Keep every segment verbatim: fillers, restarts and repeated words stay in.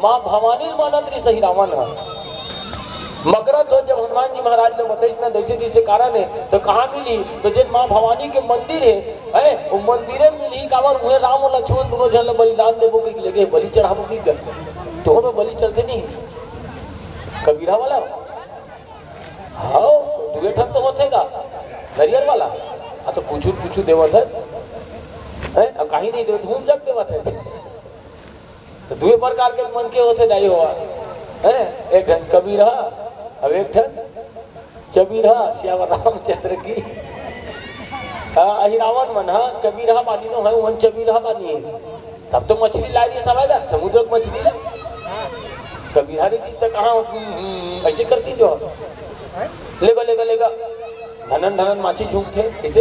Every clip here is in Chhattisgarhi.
माँ भवानी ल मानत रहिस अहिरावण ह। मकरा ध्वज जब हनुमान जी महाराज ल बतइस ना, जइसे जइसे कारण हे, त कहाँ मिलही? त जेन माँ भवानी के मंदिर हे, हैं, वो मंदिरे म मिलही। काबर? उहें राम अउ लक्ष्मण दूनों झन ल बलिदान देबो कहिके लेगे, बलि चढ़ाबो कहिके। त ओमे बलि चलथे नहीं, कबीरहा वाला। हाँ, दुए ठन तो होथे गा, नरियर वाला। आ तो कुछु कुछु देवत हे, हैं? अब कहीं नहीं देवत, घूम जग देवत हे। तो दुए प्रकार के मनखे होथे दाई हो, हैं? एक ठन कबीरहा, अब एक ठन चबीरहा। सियावर रामचंद्र की। हाँ, अहिरावण मन, हाँ, कबीरहा बानी नो है, उमन चबीरहा बानी हे। तब तो मछली ला रही सब आएगा, समुद्र की मछली ला। कबीरहा रही थी तो कहाँ, हम्म, हम्म, ऐसे करती जो। लेगा, लेगा, लेगा। धनन, धनन माछी झूमथे, इसे।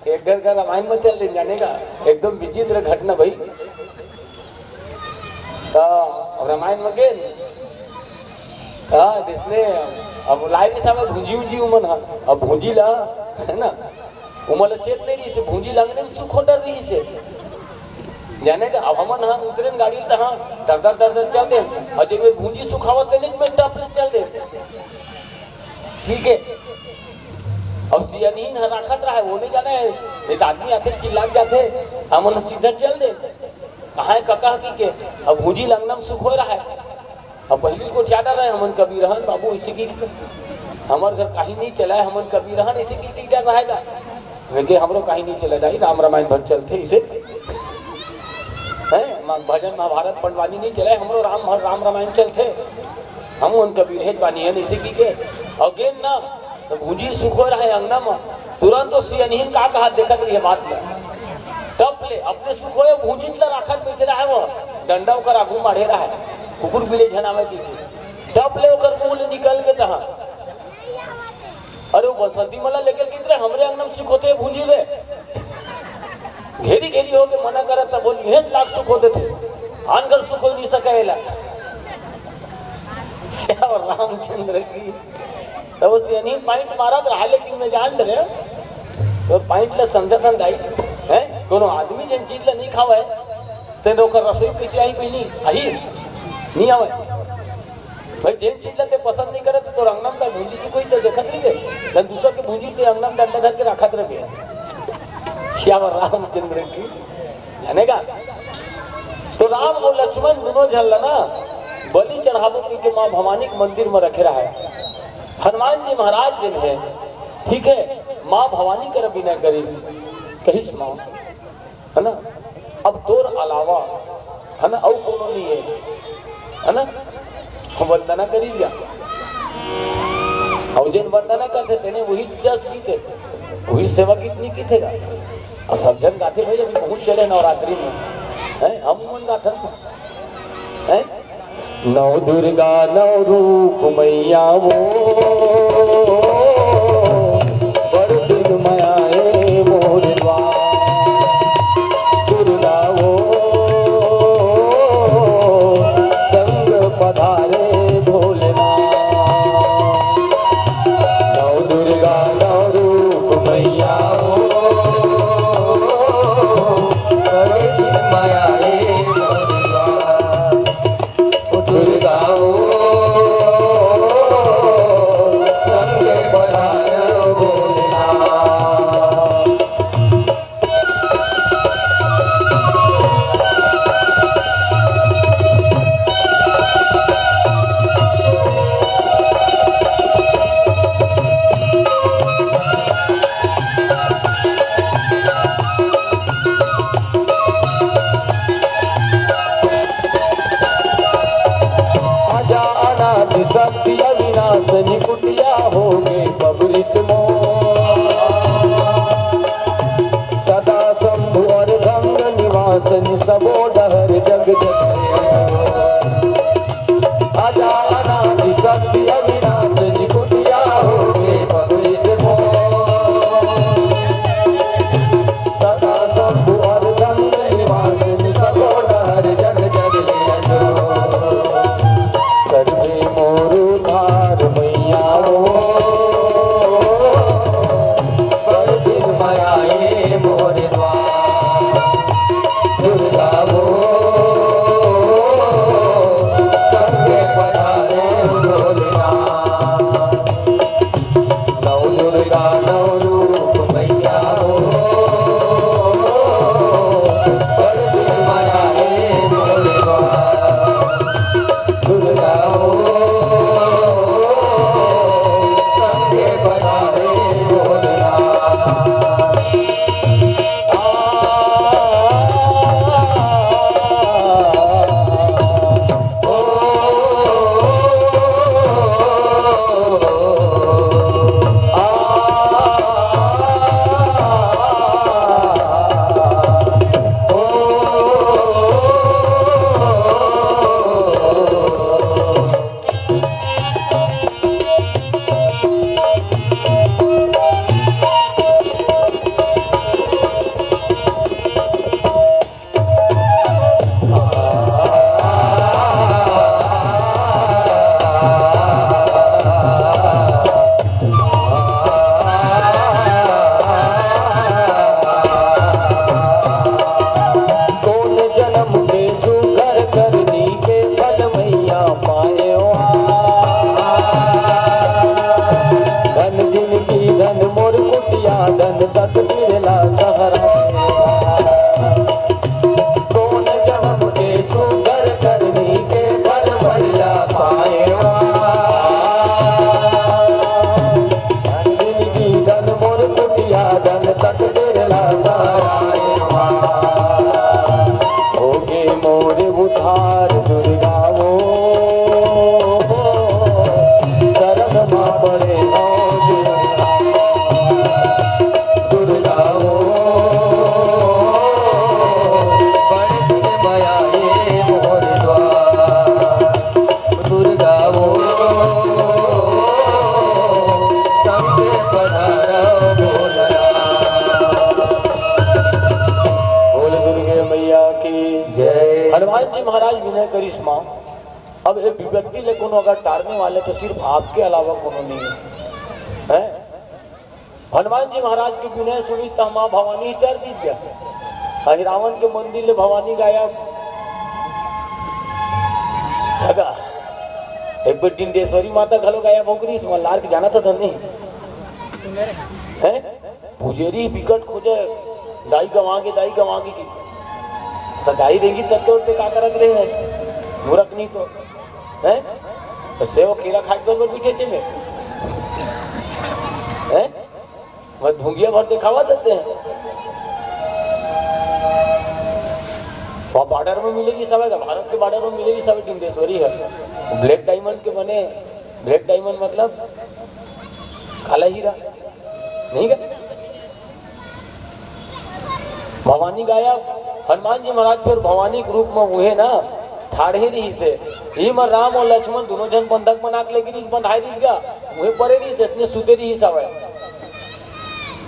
एक घर का रामायण में चल रही, जाने का। एकदम विचित्र घटना भाई। तो अब रामायण में गेल, हाँ, जिसने अब लाई रहिस हवय भूंजी उंजी उमन ह, अब भूंजी ला, है ना, उमन ला चेत नहीं रहिस हे, भूंजी लांगने में सुखो डर रहिस हे। जाने का, अब हमन ह उतरेन गाड़ी ल त हाँ, दर दर दर दर चल देन, अउ जेन में भूंजी सुखावत तेने में टप ले चल देन। ठीक है, अउ सियानहीन ह राखत रहा है, वो नहीं जाना है, नहीं तो आदमी आथे चिल्ला के जाथे, हमन सीधा चल देन। कहाँ है कका की के, अब भूंजी लांगना में सुखो रहा है। अब पहली गोठियात रहे, हमन कबीरहा न बाबू, इसी की हमर घर कहीं नहीं चला है, हमन कबीरहा न, इसी की टीटर रहेगा। वे के हमरो कहीं नहीं चला दाई, राम रामायण भर चलथे इसे। हैं? मा-, भजन महाभारत पंडवानी नहीं चला है, हमरो राम भर राम रामायण चलथे। हम उन कबीरहेच बानी है, इसी की के। अउ गेन ना, तो भूंजी सुखो रहा है अंगना में, तुरंत तो सियानहीन का कहा देखत रही है बात में। टप ले, अपने सुखोए भूंजी ला राखत बैठे रहा है वो, डंडा ओकर आगू माढ़े रहा है, कुकुर बिले झन आवे दीदी। टप ले ओकर मुंह ले निकल के तहाँ। अरे वो बसंती मला लेकर कित रहे, हमरे अंगना में सुखोथे भूंजी रे। घेरी घेरी होके मना करत त बोली, "हेत लाख सुखो देथे, आन घर सुखो नहीं सके एला।" श्याम रामचंद्र की। तब वो सियानहीन point मारत रहा, लेकिन मैं जान डरे, तो point ला समझत हन दाई, हैं? कोनो आदमी जेन चीज ला नहीं खावे, तेन ओकर रसोई कैसे आही, कोई नहीं आही, नहीं आवे। भाई, जेन चीज ला ते पसंद नहीं करत, तो अंगना में भूंजी सुखोई ते देखत रहिबे, जब दूसर के भूंजी ते अंगना में डंडा धर के राखत रहिबे। श्याम रामचंद्र की, जाने का? तो राम अउ लक्ष्मण दूनों झन ला ना बलि चढ़ाबो कहिके माँ भवानी के मंदिर में रखे रहा है। हनुमान जी महाराज जेन हे, ठीक है, माँ भवानी कर बिना करिस, कहिस माँ, है ना? अब तोर अलावा, है ना, अउ कोनो नहीं है, है ना? वंदना करी जा। अउ जेन वंदना करथे, तेने वही जस गीत है, वही सेवा गीत नहीं गीत है। अउ सब झन गाथे भाई, अभी बहुत चले नवरात्रि में, हैं? हम मन गाथन, हैं? नौ दुर्गा नौ रूप मैया वो, बड़ दिन में आए मोर द्वार। दुर्गा वो, संग पधारे भोलेनाथ। नौ दुर्गा नौ रूप मैया वो, बड़ दिन में आए मोर द्वार। ओ दुर्गा ओ, संगे पधारो भोलेनाथ। माँ, अब ये विपत्ति ले कोनो अगर टारने वाले तो सिर्फ आपके अलावा कोनो नहीं है, हैं? हनुमान जी महाराज के विनय सुनी त माँ भवानी ही टार दीस गा। अहि रावण के मंदिर ले भवानी गायब। हगा, एक बेर डिंडेश्वरी माता घलो गायब हो गई, मल्लार के जाना था धन नहीं है। पूजेरी बिकट खोजे, दाई गंवागे, दाई गंवागे की। त दाई रेंगी तब तो ते का करत रहे है? मूरख नहीं तो, हैं? तो सेव खीरा खाए के बरोबर बैठे थे में, हैं? मैं धुंगिया भर दिखावा देते हैं। वहाँ बॉर्डर में मिलेगी सब, भारत के बॉर्डर में मिलेगी सब, डिंडेश्वरी है। ब्लैक डायमंड के बने, ब्लैक डायमंड मतलब काला हीरा, नहीं का? भवानी गायब। हनुमान जी महाराज फिर भवानी के रूप में उहे ना ठाढ़े रहिस हे। इही म राम अउ लक्ष्मण दुनों झन बंधक बना के लेगे रहिस, बंधाए रहिस गा, उहे परे रहिस, इसने सुते रहिस हवय।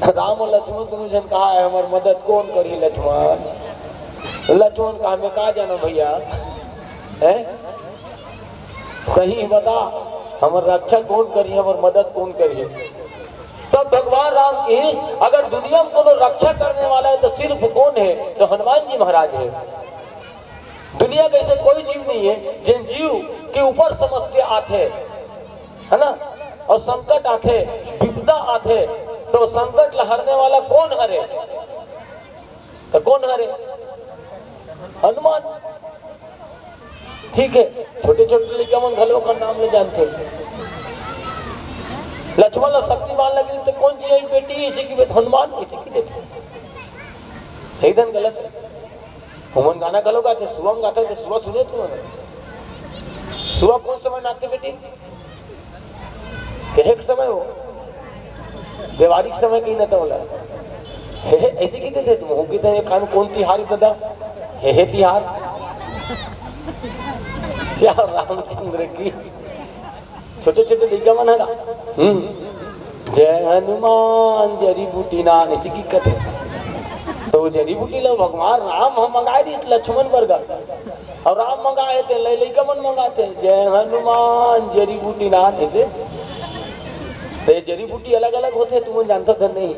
राम अउ लक्ष्मण दुनों झन कहा है, "हमर मदद कौन करही लक्ष्मण?" लक्ष्मण कहा, "मैं का जाना भैया, हैं? कहीं बता, हमर रक्षा कौन करही, हमर मदद कौन करही?" तब भगवान राम कहिस, "अगर दुनिया में कोनो रक्षा करने वाला है तो सिर्फ कौन है? तो हनुमान जी महाराज है। दुनिया के ऐसे कोई जीव नहीं है, जिन जीव के ऊपर समस्या आथे, है ना, और संकट आथे, विपदा आथे, तो संकट ला हरने वाला कौन हरे? तो कौन हरे? हनुमान।" ठीक है, छोटे-छोटे लइका मन घलो ओकर नाम ले जानथे। लक्ष्मण ला शक्तिमान लगे त कौन जी आई बेटी, इसे की बेट हनुमान, इसे की देथे। सही धन गलत है। हमन गाना घलो गाथे, सुआ म गाथे, त सुआ सुने तू? सुआ कौन समय नाचथे बेटी? कहे के समय हो, देवारी के समय कहीं ना तो होला। हे, हे, ऐसे की देथे तुम, हो की तो ये कान कौन तिहारी दादा? हे, हे तिहार। श्याम रामचंद्र की। छोटे-छोटे लइका मन ह गा। हम्म। "जय हनुमान जड़ी बूटी नान", ऐसे की कथे। तो वो जड़ी बूटी ला भगवान राम ह मंगाए दिस लक्ष्मण बर गा। अउ राम मंगाए ते ले लइका मन मंगाथे, "जय हनुमान जड़ी बूटी नान", ऐसे। ते जड़ी बूटी अलग-अलग होथे, तुमन जानथव धन नहीं।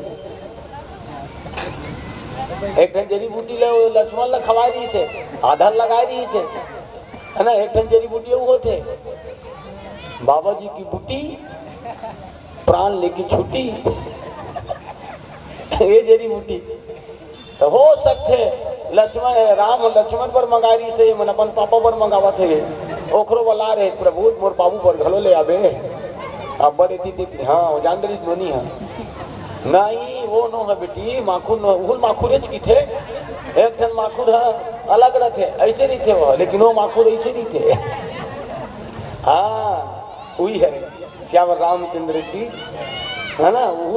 एक ठन जड़ी बूटी ला वो लक्ष्मण ला खवाए दिस हे, आधा लगाए दिस हे, है ना? एक ठन जड़ी बूटी वो होथे, बाबा जी की बूटी, प्राण लेके छुट्टी। ये जड़ी बूटी। तो हो सकथे लक्ष्मण, राम लक्ष्मण बर मंगाए रिहिस हे, मन अपन पापा बर मंगावत हे, ओखरो बर लाए रहे, "प्रभु मोर बाबू बर घलो ले आबे।" अब बड़े ती, ती, ती, हाँ, वो जान डरिस नोनी हा। नहीं, वो नो है बेटी, माखुर नो, उहुल माखुरेच किथे। एक ठन माखुर है, अलग रहथे, ऐसे रहिथे वो, लेकिन वो माखुर ऐसे रहिथे। हाँ, वही है श्याम रामचंद्र जी, है ना? वो